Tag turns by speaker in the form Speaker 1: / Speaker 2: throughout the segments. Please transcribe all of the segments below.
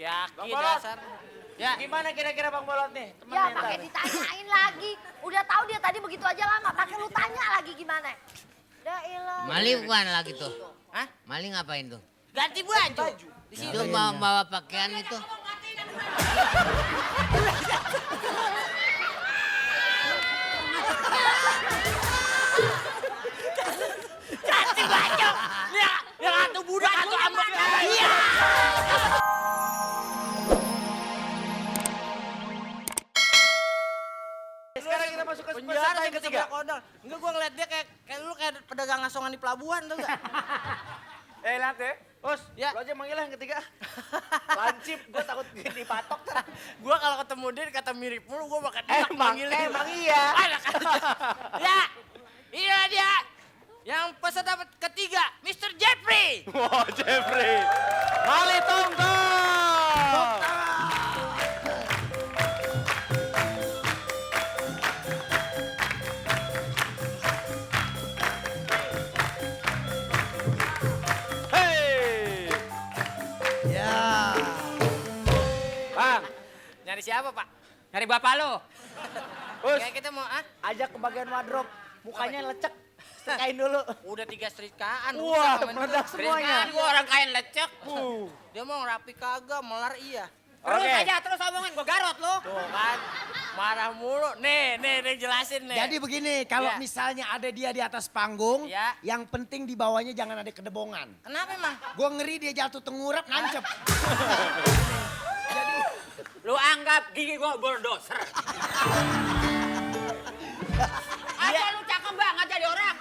Speaker 1: Yakin
Speaker 2: Bolot.
Speaker 1: dasar. Ya.
Speaker 2: Gimana kira-kira Bang Bolot nih?
Speaker 3: Ya pakai ditanyain lagi. Udah tahu dia tadi begitu aja lama. Pakai lu tanya lagi gimana? Dah ilah.
Speaker 4: Mali bukan lagi tuh.
Speaker 1: Hah?
Speaker 4: Mali ngapain tuh?
Speaker 1: Ganti baju. Di situ.
Speaker 4: Itu bawa pakaian itu.
Speaker 1: Ganti baju. Yang satu budak, satu ambek. Iya.
Speaker 2: Sekarang kita masuk ke
Speaker 1: Penjara
Speaker 2: peserta yang
Speaker 1: yang
Speaker 2: ketiga.
Speaker 1: kodol. Enggak, gua ngeliat dia kayak lu kayak pedagang asongan di pelabuhan tuh enggak?
Speaker 2: Lihat ya. Bos,
Speaker 1: Ya.
Speaker 2: lu aja manggil yang ketiga. Lancip, gue takut dipatok.
Speaker 1: Gua kalau ketemu dia kata mirip mulu, gua bakal enak manggilnya.
Speaker 2: Emang iya.
Speaker 1: Ya, iya dia. Yang peserta ketiga, Mr. Jeffrey.
Speaker 2: Wow, Jeffrey. Mali Tongtong. Hey.
Speaker 4: Ya.
Speaker 2: Bang,
Speaker 1: Nyari siapa, Pak?
Speaker 5: Nyari bapak lo.
Speaker 2: Bos,
Speaker 1: Kayak kita mau,
Speaker 2: ajak ke bagian wardrobe. Mukanya lecek. Sekain dulu.
Speaker 1: udah 3 setrikaan.
Speaker 2: Wah,
Speaker 1: rusak sama
Speaker 2: meledak
Speaker 1: dia.
Speaker 2: semuanya.
Speaker 5: Gua orang kain lecek.
Speaker 1: Dia mau rapi kagak, melar iya.
Speaker 5: Terus
Speaker 2: Oke.
Speaker 5: aja, terus omongin gua garot lo.
Speaker 1: Tuh kan, marah mulu. Nih jelasin nih.
Speaker 6: Jadi begini, kalau
Speaker 1: Ya.
Speaker 6: misalnya ada dia di atas panggung,
Speaker 1: Ya.
Speaker 6: yang penting di bawahnya jangan ada kedebongan.
Speaker 1: Kenapa emang?
Speaker 6: Gue ngeri dia jatuh tengurap, nancep.
Speaker 5: Lu anggap gigi gua bulldozer. Aja lu cakep banget jadi orang.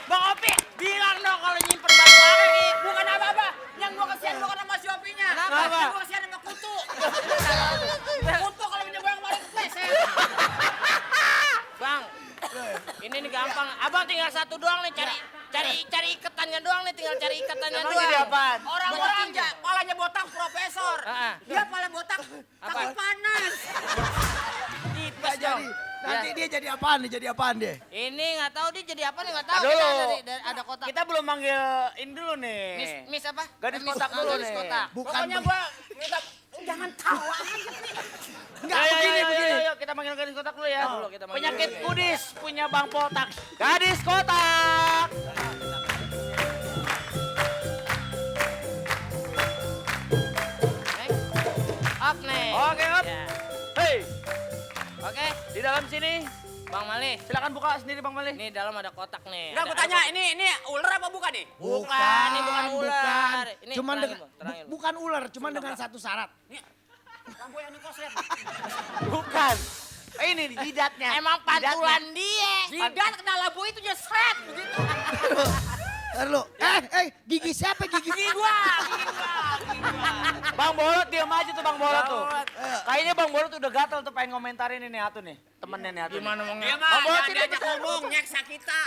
Speaker 1: Bang Opi, bilang dong kalau nyimpen batu akik.
Speaker 5: Bukan apa-apa. Yang gua kesian bukan sama si Opinya.
Speaker 1: Kenapa?
Speaker 5: Yang gua kesian sama kutu. Kutu kalau punya gua yang kemarin kepleset.
Speaker 1: Bang, ini nih gampang. Abang tinggal satu doang nih, cari iketannya doang nih, tinggal cari ikatannya
Speaker 2: Emang
Speaker 1: doang.
Speaker 2: jadi apaan?
Speaker 5: Orang-orang palanya botak profesor.
Speaker 1: Heeh.
Speaker 5: Dia pala botak takut panas.
Speaker 1: Tipes
Speaker 6: Jadi,
Speaker 1: dong.
Speaker 6: nanti
Speaker 1: Ya.
Speaker 6: dia jadi apaan nih, jadi apaan dia?
Speaker 1: Ini nggak tahu dia jadi apa nih, nggak tahu.
Speaker 2: Aduh.
Speaker 1: Kita ada kotak.
Speaker 2: Kita belum manggil ini dulu nih.
Speaker 1: Miss apa?
Speaker 2: Gadis
Speaker 1: Miss-
Speaker 2: kotak dulu
Speaker 1: gadis
Speaker 2: nih.
Speaker 1: kotak.
Speaker 6: Bukan
Speaker 5: Pokoknya gua minta jangan tawa.
Speaker 6: Enggak,
Speaker 2: Ayo,
Speaker 6: begini,
Speaker 2: ayo,
Speaker 6: begini.
Speaker 2: ayo, kita manggil gadis kotak dulu ya.
Speaker 1: Dulu kita manggil.
Speaker 2: Penyakit kudis punya Bang Potak. Gadis kotak.
Speaker 1: Up nih.
Speaker 2: Oke, up.
Speaker 1: Ya.
Speaker 2: Hei,
Speaker 1: Oke,
Speaker 2: di dalam sini
Speaker 1: Bang Mali.
Speaker 2: silakan buka sendiri Bang Mali.
Speaker 1: Nih dalam ada kotak nih.
Speaker 5: Enggak, gua tanya, ini ular apa bukan nih?
Speaker 1: Bukan, ini bukan ular. Ini
Speaker 6: Cuman
Speaker 1: terangin,
Speaker 6: dengan,
Speaker 1: Bang, terangin, Bang.
Speaker 6: bukan ular, cuman dengan satu syarat.
Speaker 5: Lampu yang dikoslet.
Speaker 2: Bukan. Ini jidatnya.
Speaker 1: Emang pantulan dia.
Speaker 5: Jidat kena lampu itu jesret begitu.
Speaker 6: Ntar lu, gigi siapa gigi?
Speaker 5: Gigi gua.
Speaker 2: Bang Bolot diam aja tuh Bang Bolot tuh. Kayaknya Bang Bolot udah gatel tuh pengen ngomentarin ini Atu nih. Temennya nih Atu.
Speaker 1: Gimana mau
Speaker 5: Dia
Speaker 1: ngomong?
Speaker 5: mah
Speaker 2: Bolot
Speaker 5: jangan
Speaker 2: sini,
Speaker 5: diajak
Speaker 2: betul.
Speaker 5: ngomong, nyeksa kita.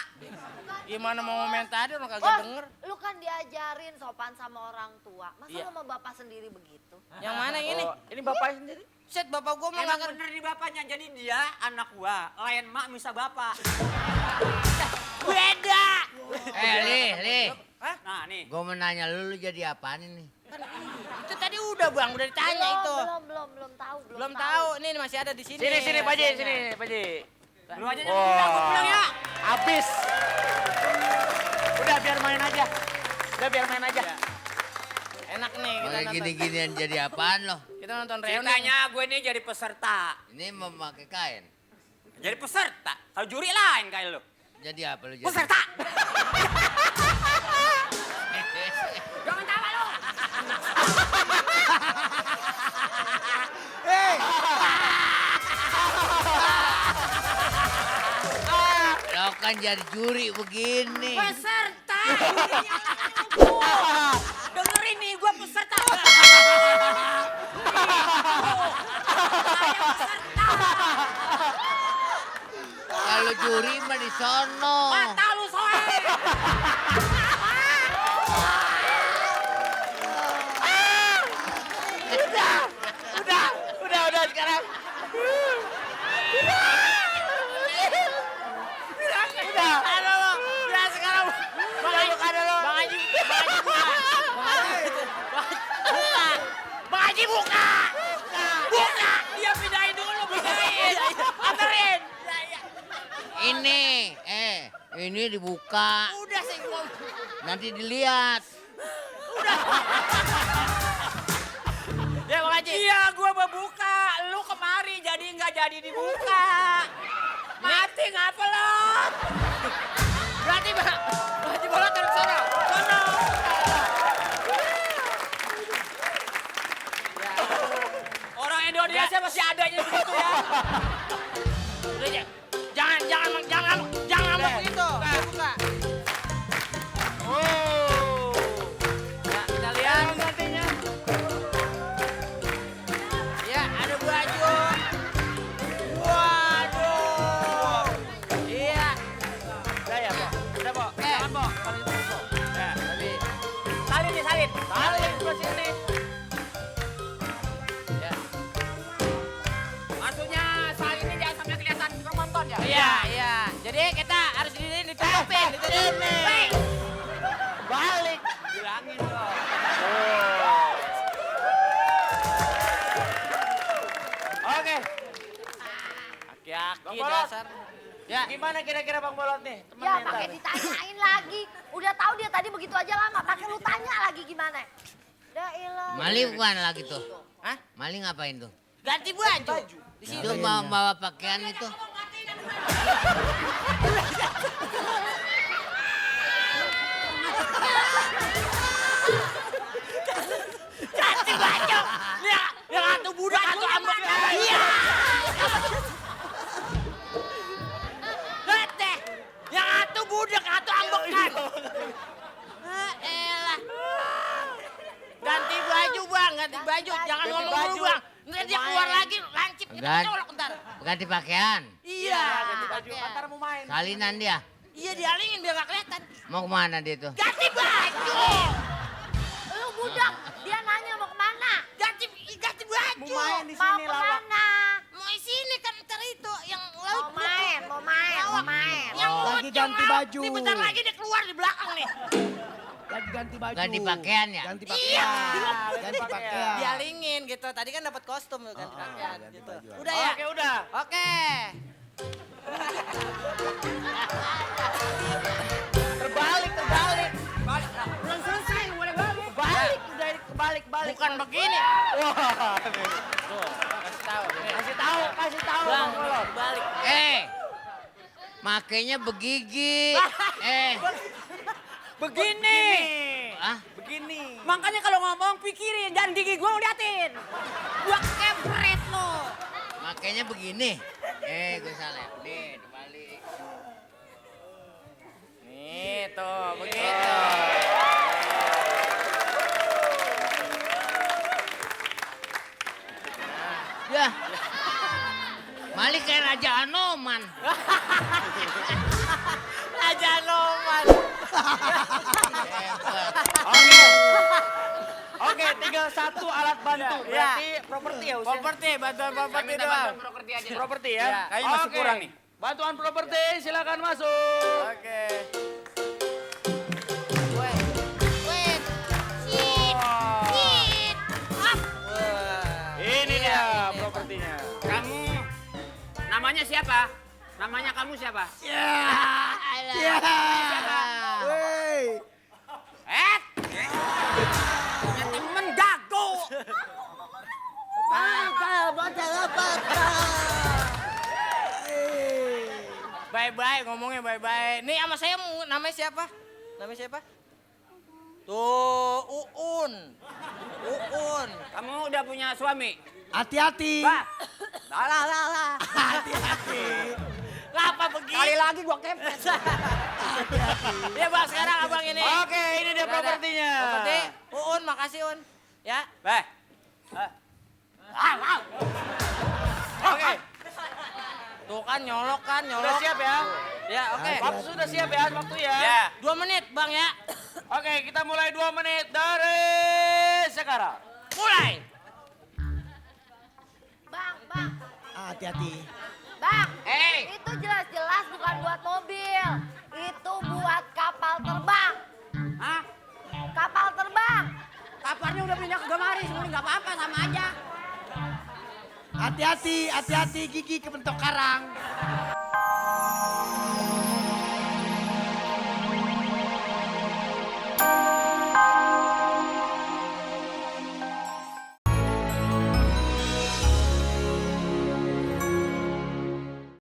Speaker 1: Gimana mau komentari orang kagak
Speaker 3: Bos,
Speaker 1: denger.
Speaker 3: lu kan diajarin sopan sama orang tua. Masa
Speaker 1: Iya.
Speaker 3: lu sama bapak sendiri begitu?
Speaker 1: Yang mana yang ini?
Speaker 2: Oh, ini bapaknya sendiri.
Speaker 1: Set bapak gua mah
Speaker 5: Emang
Speaker 1: nggak
Speaker 5: bener di bapaknya, jadi dia anak gua, lain mak misa bapak.
Speaker 1: beda.
Speaker 4: Li.
Speaker 5: Nah nih,
Speaker 4: Gue mau nanya lu jadi apaan ini?
Speaker 1: Itu tadi udah Bang, udah ditanya itu.
Speaker 3: Belum tahu.
Speaker 1: Belum tahu. Ini masih ada di sini.
Speaker 2: Sini Pak Ji,
Speaker 1: rahasianya.
Speaker 2: sini Pak Ji.
Speaker 5: lu aja yang bilang, gua pulang ya.
Speaker 2: Habis. Udah biar main aja. Udah biar main aja.
Speaker 1: Enak nih kita
Speaker 4: Pakai
Speaker 1: nonton.
Speaker 4: gini-ginian jadi apaan lo?
Speaker 1: Kita nonton reuni.
Speaker 5: Ceritanya gue ini jadi peserta.
Speaker 4: Ini memakai kain.
Speaker 5: Jadi peserta. Kalau juri lain kayak lu.
Speaker 4: Jadi apa lu jadi?
Speaker 5: Peserta. Jangan tawa lu.
Speaker 4: Lo kan jadi juri begini.
Speaker 5: Peserta. Jurinya aku. Dengerin nih, gue peserta. Saya peserta.
Speaker 4: Kalau juri mah di sono.
Speaker 5: Mata lu soe.
Speaker 2: Udah sekarang.
Speaker 1: Aduh lo, ya sekarang
Speaker 4: nih. Ini dibuka.
Speaker 1: Udah saya ngomong.
Speaker 4: Nanti dilihat.
Speaker 1: Ya Bang Haji.
Speaker 5: Iya, gua mau buka. Lu kemari jadi nggak jadi dibuka. Mati ngapa lo?
Speaker 1: Berarti Bang Haji Bolot dari sana.
Speaker 5: Sono. Orang Indonesia masih adanya begitu ya.
Speaker 1: Udah ya. Jangan ngambek begitu. Buka.
Speaker 5: Oh.
Speaker 1: Ya, kita lihat nantinya. Ya, ada baju. Waduh. Iya.
Speaker 2: Udah ya, Bo. Udah, Bo. Jangan, Bo. Paling itu, Bo. Ya, tapi
Speaker 5: Salin nih, salin.
Speaker 2: salin ke sini.
Speaker 1: Ya.
Speaker 5: Maksudnya salin ini jangan sampai kelihatan penonton ya.
Speaker 1: Iya. Jadi kita harus ditutupin. Hei.
Speaker 2: Balik.
Speaker 5: Bilangin dong.
Speaker 2: Oke.
Speaker 1: Aki-aki
Speaker 2: Bang Bolot.
Speaker 1: dasar. Ya.
Speaker 2: Gimana kira-kira Bang Bolot nih?
Speaker 3: Ya
Speaker 2: Temennya
Speaker 3: pakai
Speaker 2: ntar.
Speaker 3: ditanyain lagi. Udah tahu dia tadi begitu aja lama. Pakai lu tanya lagi gimana? Dah ilah.
Speaker 4: Mali bukan lagi tuh.
Speaker 1: Hah?
Speaker 4: Mali ngapain tuh?
Speaker 1: Ganti baju. Di sini.
Speaker 4: Itu mau bawa pakaian itu.
Speaker 1: Ganti baju. Yang satu budak, satu ambek. Iya. Lihat deh. Yang satu budak, satu ambekan. Elah. Ganti baju Bang, ganti baju. Jangan ngomong dulu Bang. Ntar dia keluar lagi, lancip. Kita
Speaker 4: Gan-
Speaker 1: colok ntar.
Speaker 4: Ganti pakaian.
Speaker 1: Iya.
Speaker 2: Ganti baju. Ntar mau main.
Speaker 4: Salinan dia.
Speaker 1: Iya dialingin biar gak kelihatan.
Speaker 4: Mau kemana dia tuh?
Speaker 1: Ganti baju.
Speaker 3: Lu budak. Dia nanya mau kemana?
Speaker 1: Ganti baju.
Speaker 2: Mau main di
Speaker 3: Mau
Speaker 2: sini lawak.
Speaker 3: kemana?
Speaker 1: Mau di sini kan ntar itu yang
Speaker 3: Mau
Speaker 1: laut.
Speaker 3: main.
Speaker 1: Yang
Speaker 6: Lagi
Speaker 1: pocong,
Speaker 6: ganti
Speaker 1: ah.
Speaker 6: baju.
Speaker 1: Nih bentar lagi dia keluar di belakang nih.
Speaker 6: Lagi ganti baju.
Speaker 4: Ganti pakaian ya?
Speaker 6: Ganti
Speaker 1: Iya.
Speaker 6: pakaian. Ganti pakaian.
Speaker 1: Dialingin gitu. Tadi kan dapat kostum tuh ganti pakaian
Speaker 6: ganti
Speaker 1: gitu.
Speaker 6: baju.
Speaker 1: Udah ya?
Speaker 2: Oke, udah.
Speaker 1: Oke.
Speaker 2: Terbalik.
Speaker 5: Belum selesai, boleh balik.
Speaker 2: Balik, udah kebalik.
Speaker 1: Bukan begini.
Speaker 2: Wah.
Speaker 1: Tuh, kasih tahu.
Speaker 2: Kasih tahu
Speaker 1: Bang,
Speaker 2: Bang Bolot.
Speaker 1: balik.
Speaker 4: Makainya begigi.
Speaker 5: Begini.
Speaker 4: Ah,
Speaker 2: Begini.
Speaker 5: Makanya kalau ngomong pikirin, jangan gigi gua liatin. Gua kepret lo.
Speaker 4: makainya begini. Gue salah. Nih, dibalik.
Speaker 1: Nih tuh, begitu.
Speaker 4: Ya. Mali kayak Raja Anoman.
Speaker 1: Raja Noman.
Speaker 4: Hebat.
Speaker 2: Oke, tinggal satu alat bantu.
Speaker 1: Ya.
Speaker 2: Berarti properti ya, Us?
Speaker 1: Properti, bantuan properti doang.
Speaker 2: Properti ya?
Speaker 1: Ya,
Speaker 5: kayaknya masih
Speaker 2: Oke.
Speaker 5: kurang nih.
Speaker 2: Bantuan properti, silakan masuk.
Speaker 1: Oke. Wait. Sit. Sit. Up. Wah.
Speaker 2: Ini
Speaker 1: Iya,
Speaker 2: dia
Speaker 1: ini.
Speaker 2: propertinya.
Speaker 5: Kamu namanya siapa? Namanya kamu siapa?
Speaker 6: Ya. Wey.
Speaker 5: Punya temen jago.
Speaker 1: Bye-bye, ngomongnya bye-bye. Nih sama saya namanya siapa? Namanya siapa? Tuh, Uun. Uun.
Speaker 5: Kamu udah punya suami?
Speaker 6: Hati-hati.
Speaker 5: Bah,
Speaker 6: Hati-hati.
Speaker 1: Ngapa begini?
Speaker 5: kali lagi gua kepret.
Speaker 1: Ya Bang, sekarang abang ini.
Speaker 2: Oke, ini dia
Speaker 1: Udah ada.
Speaker 2: propertinya.
Speaker 1: Properti. Uun, makasih Un. Ya.
Speaker 5: Beh,
Speaker 2: Oke,
Speaker 1: Tuh kan nyolok kan, nyolok.
Speaker 2: udah siap ya?
Speaker 1: Ya, oke.
Speaker 2: Waktu sudah siap ya, waktu ya?
Speaker 5: ya.
Speaker 1: 2 menit, Bang ya.
Speaker 2: Oke, kita mulai 2 menit dari sekarang.
Speaker 1: Mulai.
Speaker 3: Bang.
Speaker 6: Hati-hati.
Speaker 3: Bang.
Speaker 1: Hey.
Speaker 3: Itu jelas-jelas bukan buat mobil. Itu buat kapal terbang.
Speaker 5: Hah?
Speaker 3: Kapal terbang.
Speaker 5: Kaparnya udah pindah ke Gamari, semuanya nggak apa-apa, sama aja.
Speaker 6: Hati-hati gigi kebentuk karang.